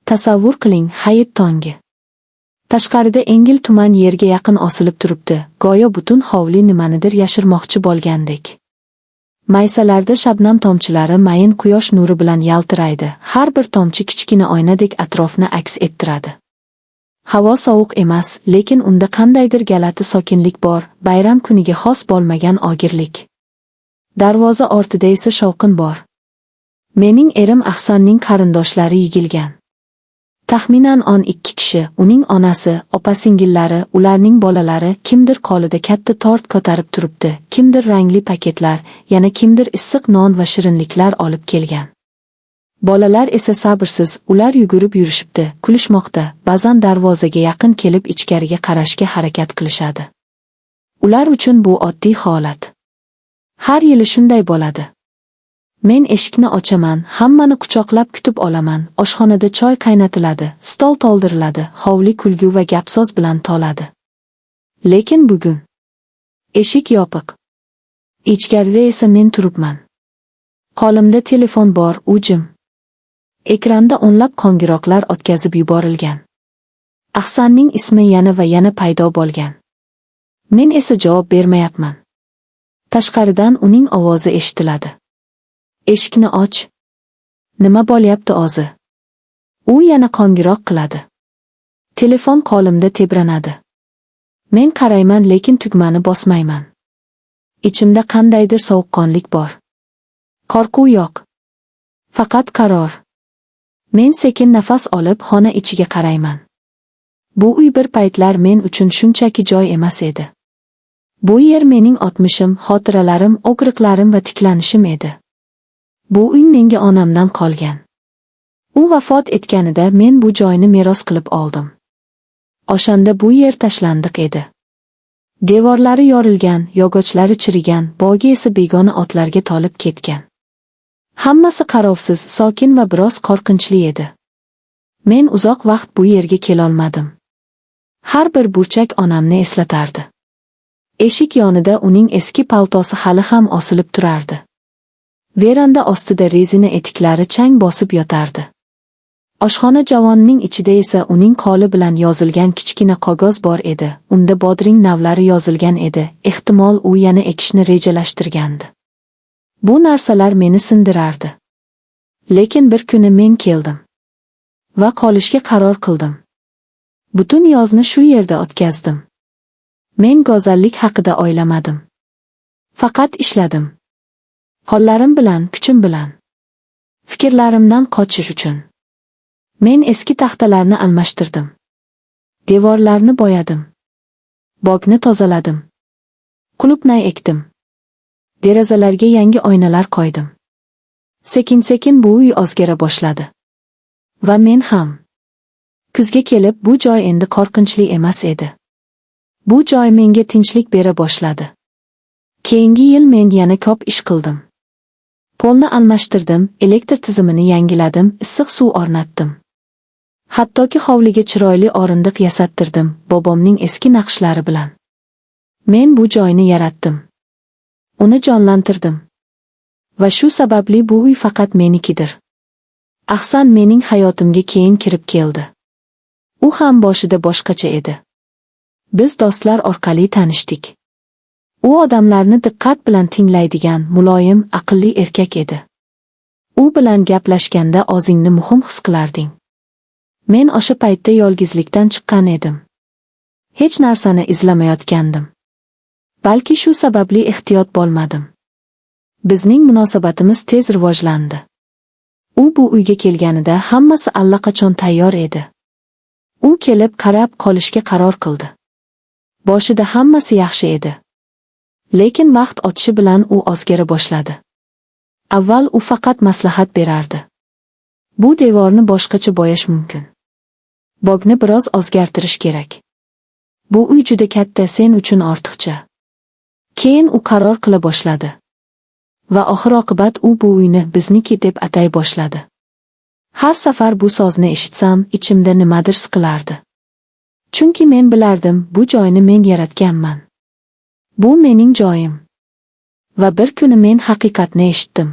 Tasavvur qiling, hayit tongi. Tashqarida engil tuman yerga yaqin osilib turibdi, go'yo butun hovli nimanidir yashirmoqchi bo'lgandek. Maysalarda shabnam tomchilari mayin quyosh nuri bilan yaltiraydi, har bir tomchi kichkina oynadek atrofni aks ettiradi. Havo sovuq emas, lekin unda qandaydir g'alati sokinlik bor, bayram kuniga xos bo'lmagan og'irlik. Darvoza ortida esa shovqin bor. Mening erim Ahsanning qarindoshlari yig'ilgan. Taxminan 12 kishi, uning onasi, opa-singillari, ularning bolalari, kimdir qo'lida katta tort ko'tarib turibdi, kimdir rangli paketlar, yana kimdir issiq non va shirinliklar olib kelgan. Bolalar esa sabrsiz, ular yugurib yurishibdi, kulishmoqda, ba'zan darvozaga yaqin kelib ichkariga qarashga harakat qilishadi. Ular uchun bu oddiy holat. Har yili shunday bo'ladi. Men eshikni ochaman, hammani quchoqlab kutib olaman, oshxonada choy qaynatiladi, stol to'ldiriladi, hovli kulgu va gap-so'z bilan to'ladi. Lekin bugun eshik yopiq. Ichkarida esa men turibman. Qo'limda telefon bor, u jim. Ekranda o'nlab qo'ng'iroqlar o'tkazib yuborilgan. Ahsanning ismi yana va yana paydo bo'lgan. Men esa javob bermayapman. Tashqaridan uning ovozi eshitiladi. "Eshikni och. Nima bo'lyapti o'zi?" U yana qo'ng'iroq qiladi. Telefon qo'limda tebranadi. Men qarayman, lekin tugmani bosmayman. Ichimda qandaydir sovuqqonlik bor. Qo'rquv yo'q. Faqat qaror. Men sekin nafas olib, xona ichiga qarayman. Bu uy bir paytlar men uchun shunchaki joy emas edi. Bu yer mening o'tmishim, xotiralarim, og'riqlarim va tiklanishim edi. Bu uy menga onamdan qolgan. U vafot etganida men bu joyni meros qilib oldim. O'shanda bu yer tashlandiq edi. Devorlari yorilgan, yog'ochlari chirigan, bog'i esa begona otlarga to'lib ketgan. Hammasi qarovsiz, sokin va biroz qo'rqinchli edi. Men uzoq vaqt bu yerga kelolmadim. Har bir burchak onamni eslatardi. Eshik yonida uning eski paltosi hali ham osilib turardi. Veranda ostida rezina etiklari chang bosib yotardi. Oshxona javonining ichida esa uning qo'li bilan yozilgan kichkina qog'oz bor edi. Unda bodring navlari yozilgan edi. Ehtimol, u yana ekishni rejalashtirgandi. Bu narsalar meni sindirardi. Lekin bir kuni men keldim. Va qolishga qaror qildim. Butun yozni shu yerda o'tkazdim. Men go'zallik haqida o'ylamadim. Faqat ishladim. Qo'llarim bilan, kuchim bilan. Fikrlarimdan qochish uchun. Men eski taxtalarni almashtirdim. Devorlarni bo'yadim. Bog'ni tozaladim. Qulupnay ekdim. Derazalarga yangi oynalar qo'ydim. Sekin-sekin bu uy o'zgara boshladi. Va men ham. Kuzga kelib bu joy endi qo'rqinchli emas edi. Bu joy menga tinchlik bera boshladi. Keyingi yil men yana ko'p ish qildim. Polni almashtirdim, elektr tizimini yangiladim, issiq suv o'rnatdim. Hattoki hovliga chiroyli o'rindiq yasattirdim, bobomning eski naqshlari bilan. Men bu joyni yaratdim. Uni jonlantirdim. Va shu sababli bu uy faqat menikidir. Ahsan mening hayotimga keyin kirib keldi. U ham boshida boshqacha edi. Biz do'stlar orqali tanishdik. U odamlarni diqqat bilan tinglaydigan, muloyim, aqlli erkak edi. U bilan gaplashganda o'zingni muhim his qilarding. Men o'sha paytda yolg'izlikdan chiqqan edim. Hech narsani izlamayotgandim. Balki shu sababli ehtiyot bo'lmadim. Bizning munosabatimiz tez rivojlandi. U bu uyga kelganida hammasi allaqachon tayyor edi. U kelib qarab qolishga qaror qildi. Boshida hammasi yaxshi edi. Lekin vaqt o'tishi bilan u o'zgara boshladi. Avval u faqat maslahat berardi. "Bu devorni boshqacha bo'yash mumkin. Bog'ni biroz o'zgartirish kerak. Bu uy juda katta, sen uchun ortiqcha." Keyin u qaror qila boshladi. Va oxir oqibat u bu uyni bizniki deb atay boshladi. Har safar bu so'zni eshitsam, ichimda nimadir siqilardi. Chunki men bilardim, bu joyni men yaratganman. Bu mening joyim. Va bir kuni men haqiqatni eshitdim.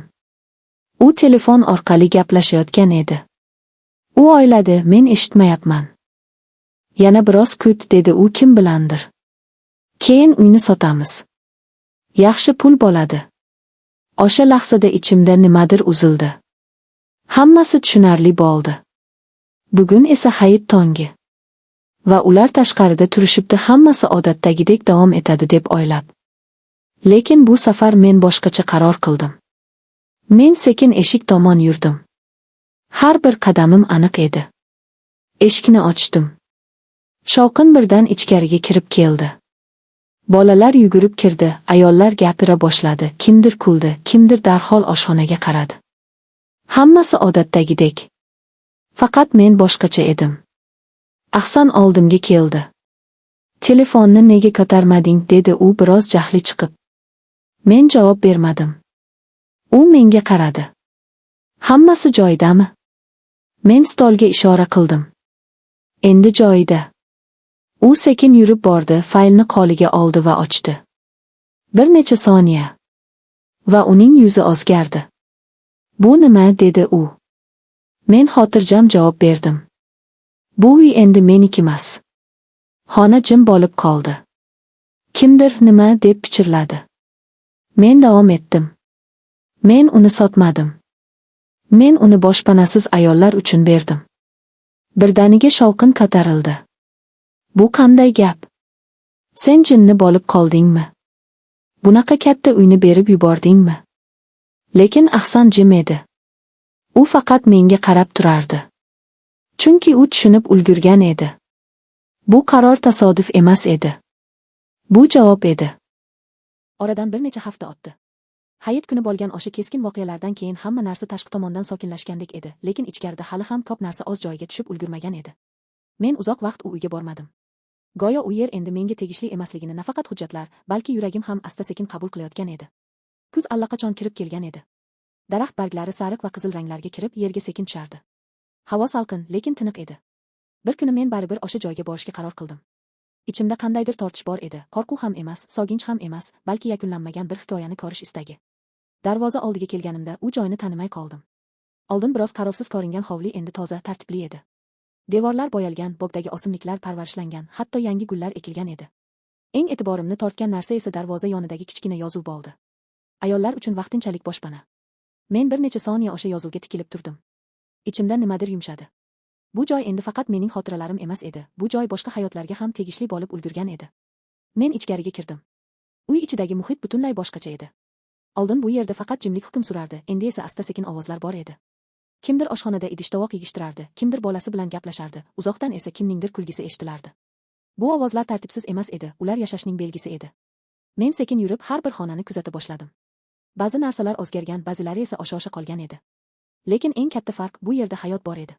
U telefon orqali gaplashayotgan edi. U o'yladi, men eshitmayapman. Yana biroz kut, dedi u kim bilandir. Keyin uyni sotamiz. Yaxshi pul bo'ladi. O'sha lahzada ichimda nimadir uzildi. Hammasi tushunarli bo'ldi. Bugun esa hayit tongi. Va ular tashqarida turishibdi, hammasi odatdagidek davom etadi deb o'ylab. Lekin bu safar men boshqacha qaror qildim. Men sekin eshik tomon yurdim. Har bir qadamim aniq edi. Eshikni ochdim. Shovqin birdan ichkariga kirib keldi. Bolalar yugurib kirdi, ayollar gapira boshladi, kimdir kuldi, kimdir darhol oshxonaga qaradi. Hammasi odatdagidek. Faqat men boshqacha edim. Ahsan oldimga keldi. Telefonni nega ko'tarmading, dedi u biroz jahli chiqib. Men javob bermadim. U menga qaradi. Hammasi joyidami? Men stolga ishora qildim. Endi joyida. U sekin yurib bordi, faylni qo'liga oldi va ochdi. Bir necha soniya. Va uning yuzi o'zgardi. Bu nima, dedi u. Men xotirjam javob berdim. Bu uy endi meniki emas. Xona jim bo'lib qoldi. Kimdir nima deb pichirladi. Men davom etdim. Men uni sotmadim. Men uni boshpanasiz ayollar uchun berdim. Birdaniga shovqin ko'tarildi. Bu qanday gap? Sen jinni bo'lib qoldingmi? Bunaqa katta uyni berib yubordingmi? Lekin Ahsan jim edi. U faqat menga qarab turardi. Chunki u tushunib ulgurgan edi. Bu qaror tasodif emas edi. Bu javob edi. Oradan bir necha hafta o'tdi. Hayit kuni bo'lgan o'sha keskin voqealardan keyin hamma narsa tashqi tomondan sokinlashgandek edi, lekin ichkarida hali ham ko'p narsa o'z joyiga tushib ulgurmagan edi. Men uzoq vaqt u uyga bormadim. Go'yo u yer endi menga tegishli emasligini nafaqat hujjatlar, balki yuragim ham asta-sekin qabul qilayotgan edi. Kuz allaqachon kirib kelgan edi. Daraxt barglari sariq va qizil ranglarga kirib, yerga sekin tushardi. Havo salqin, lekin tiniq edi. Bir kuni men baribir o'sha joyga borishga qaror qildim. Ichimda qandaydir tortish bor edi, qo'rquv ham emas, soginch ham emas, balki yakunlanmagan bir hikoyani ko'rish istagi. Darvoza oldiga kelganimda u joyni tanimay qoldim. Oldin biroz qarovsiz ko'ringan hovli endi toza, tartibli edi. Devorlar bo'yalgan, bog'dagi o'simliklar parvarishlangan, hatto yangi gullar ekilgan edi. Eng e'tiborimni tortgan narsa esa darvoza yonidagi kichkina yozuv bo'ldi. Ayollar uchun vaqtinchalik boshpana. Men bir necha soniya o'sha yozuvga tikilib turdim. Ichimda nimadir yumshadi. Bu joy endi faqat mening xotiralarim emas edi, bu joy boshqa hayotlarga ham tegishli bo'lib ulgurgan edi. Men ichkariga kirdim. Uy ichidagi muhit butunlay boshqacha edi. Oldin bu yerda faqat jimlik hukm surardi, endi esa asta-sekin ovozlar bor edi. Kimdir oshxonada idish-tovoq yig'ishtirardi, kimdir bolasi bilan gaplashardi, uzoqdan esa kimningdir kulgisi eshitilardi. Bu ovozlar tartibsiz emas edi, ular yashashning belgisi edi. Men sekin yurib har bir xonani kuzata boshladim. Ba'zi narsalar o'zgargan, ba'zilari esa o'sha qolgan edi. Lekin eng katta farq, bu yerda hayot bor edi.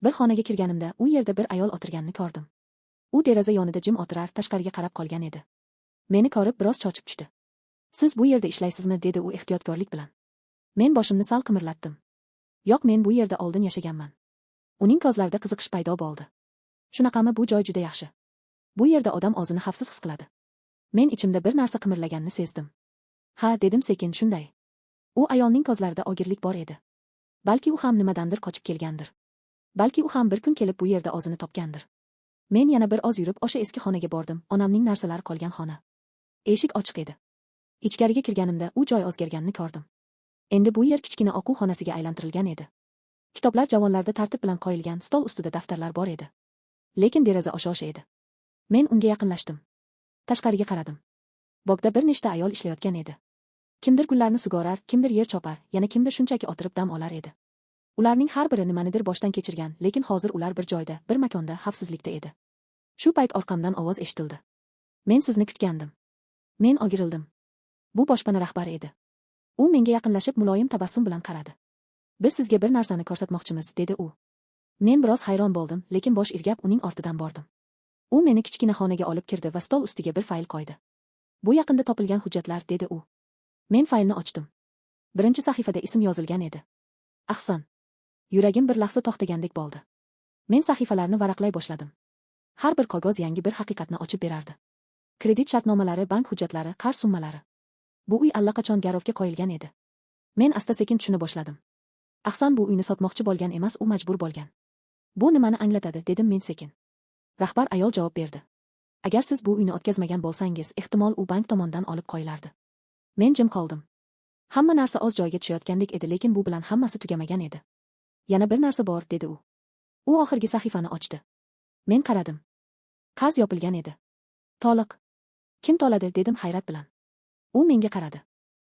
Bir xonaga kirganimda u yerda bir ayol o'tirganini ko'rdim. U deraza yonida jim o'tirar, tashqariga qarab qolgan edi. Meni ko'rib biroz cho'chib tushdi. Siz bu yerda ishlaysizmi, dedi u ehtiyotkorlik bilan. Men boshimni sal qimirlatdim. Yo'q, men bu yerda oldin yashaganman. Uning ko'zlarida qiziqish paydo bo'ldi. Shunaqami, bu joy juda yaxshi. Bu yerda odam o'zini xavfsiz his qiladi. Men ichimda bir narsa qimirlaganini sezdim. Ha, dedim sekin, shunday. U ayolning ko'zlarida og'irlik bor edi. Balki u ham nimadandir qochib kelgandir. Balki u ham bir kun kelib bu yerda o'zini topgandir. Men yana bir oz yurib o'sha eski xonaga bordim, onamning narsalari qolgan xona. Eshik ochiq edi. Ichkariga kirganimda u joy o'zgarganini ko'rdim. Endi bu yer kichkina o'quv xonasiga aylantirilgan edi. Kitoblar javonlarda tartib bilan qo'yilgan, stol ustida daftarlar bor edi. Lekin deraza o'sha edi. Men unga yaqinlashdim. Tashqariga qaradim. Bog'da bir nechta ayol ishlayotgan edi. Kimdir gullarni sug'orar, kimdir yer chopar, yana kimdir shunchaki o'tirib dam olar edi. Ularning har biri nimanidir boshdan kechirgan, lekin hozir ular bir joyda, bir makonda, xavfsizlikda edi. Shu payt orqamdan ovoz eshitildi. Men sizni kutgandim. Men o'girildim. Bu boshpana rahbari edi. U menga yaqinlashib muloyim tabassum bilan qaradi. Biz sizga bir narsani ko'rsatmoqchimiz, dedi u. Men biroz hayron bo'ldim, lekin bosh irgab uning ortidan bordim. U meni kichkina xonaga olib kirdi va stol ustiga bir fayl qo'ydi. Bu yaqinda topilgan hujjatlar, dedi u. Men faylni ochdim. Birinchi sahifada ism yozilgan edi. Ahsan. Yuragim bir lahza to'xtagandek bo'ldi. Men sahifalarni varaqlay boshladim. Har bir qog'oz yangi bir haqiqatni ochib berardi. Kredit shartnomalari, bank hujjatlari, qarz summalari. Bu uy allaqachon garovga qo'yilgan edi. Men asta-sekin tushuna boshladim. Ahsan bu uyni sotmoqchi bo'lgan emas, u majbur bo'lgan. Bu nimani anglatadi, dedim men sekin. Rahbar ayol javob berdi. Agar siz bu uyni o'tkazmagan bo'lsangiz, ehtimol u bank tomonidan olib qo'yilardi. Men jim qoldim. Hamma narsa o'z joyiga tushayotgandek edi, lekin bu bilan hammasi tugamagan edi. Yana bir narsa bor, dedi u. U oxirgi sahifani ochdi. Men qaradim. Qarz yopilgan edi. To'liq. Kim to'ladi, dedim hayrat bilan. U menga qaradi.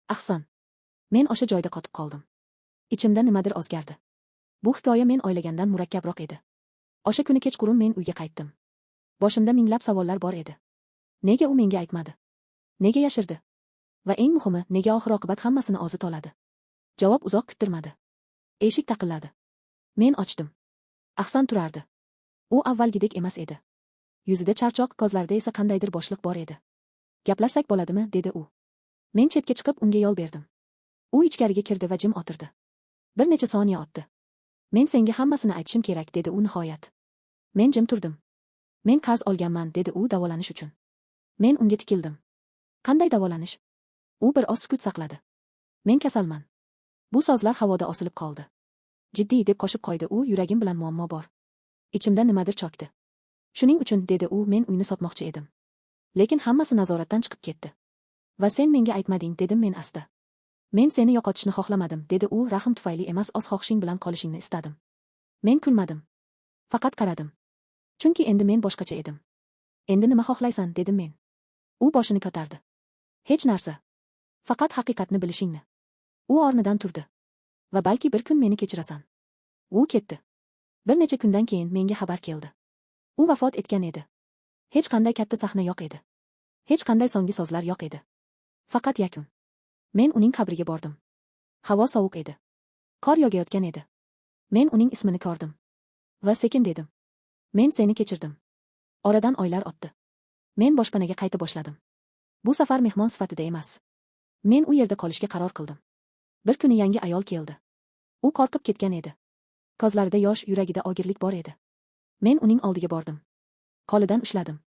Ahson. Men o'sha joyda qotib qoldim. Ichimda nimadir o'zgardi. Bu hikoya men o'ylagandan murakkabroq edi. O'sha kuni kechqurun men uyga qaytdim. Boshimda minglab savollar bor edi. Nega u menga aytmadi? Nega yashirdi? Va eng muhimi, nega oxir-oqibat hammasini o'zi to'ladi? Javob uzoq kuttirmadi. Eshik taqilladi. Men ochdim. Ahson turardi. U avvalgidek emas edi. Yuzida charchoq, ko'zlarida esa qandaydir bo'shliq bor edi. Gaplashsak bo'ladimi, dedi u. Men chetga chiqib unga yo'l berdim. U ichkariga kirdi va jim o'tirdi. Bir necha soniya o'tdi. Men senga hammasini aytishim kerak, dedi u nihoyat. Men jim turdim. Men qarz olganman, dedi u, davolanish uchun. Men unga tikildim. Qanday davolanish? U bir oz sukut saqladi. Men kasalman. Bu so'zlar havoda osilib qoldi. Jiddiy, deb qo'shib qo'ydi u, yuragim bilan muammo bor. Ichimda nimadir cho'kdi. Shuning uchun, dedi u, men uyni sotmoqchi edim. Lekin hammasi nazoratdan chiqib ketdi. Va sen menga aytmading, dedim men asta. Men seni yo'qotishni xohlamadim, dedi u, rahm tufayli emas, o'z xohishing bilan qolishingni istadim. Men kulmadim. Faqat qaradim. Chunki endi men boshqacha edim. Endi nima xohlaysan, dedim men. U boshini ko'tardi. Hech narsa. Faqat haqiqatni bilishingni. U o'rnidan turdi. Va balki bir kun meni kechirasan. U ketdi. Bir necha kundan keyin menga xabar keldi. U vafot etgan edi. Hech qanday katta sahna yo'q edi. Hech qanday so'nggi so'zlar yo'q edi. Faqat yakun. Men uning qabriga bordim. Havo sovuq edi. Qor yog'ayotgan edi. Men uning ismini ko'rdim. Va sekin dedim. Men seni kechirdim. Oradan oylar o'tdi. Men boshpanaga qayta boshladim. Bu safar mehmon sifatida emas. Men u yerda qolishga qaror qildim. Bir kuni yangi ayol keldi. U qo'rqib ketgan edi. Ko'zlarida yosh, yuragida og'irlik bor edi. Men uning oldiga bordim. Qo'lidan ushladim.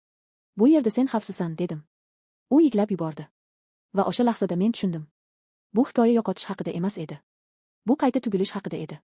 Bu yerda sen xavfsizsan, dedim. U yig'lab yubordi. Va o'sha lahzada men tushundim. Bu hikoya yo'qotish haqida emas edi. Bu qayta tugilish haqida edi.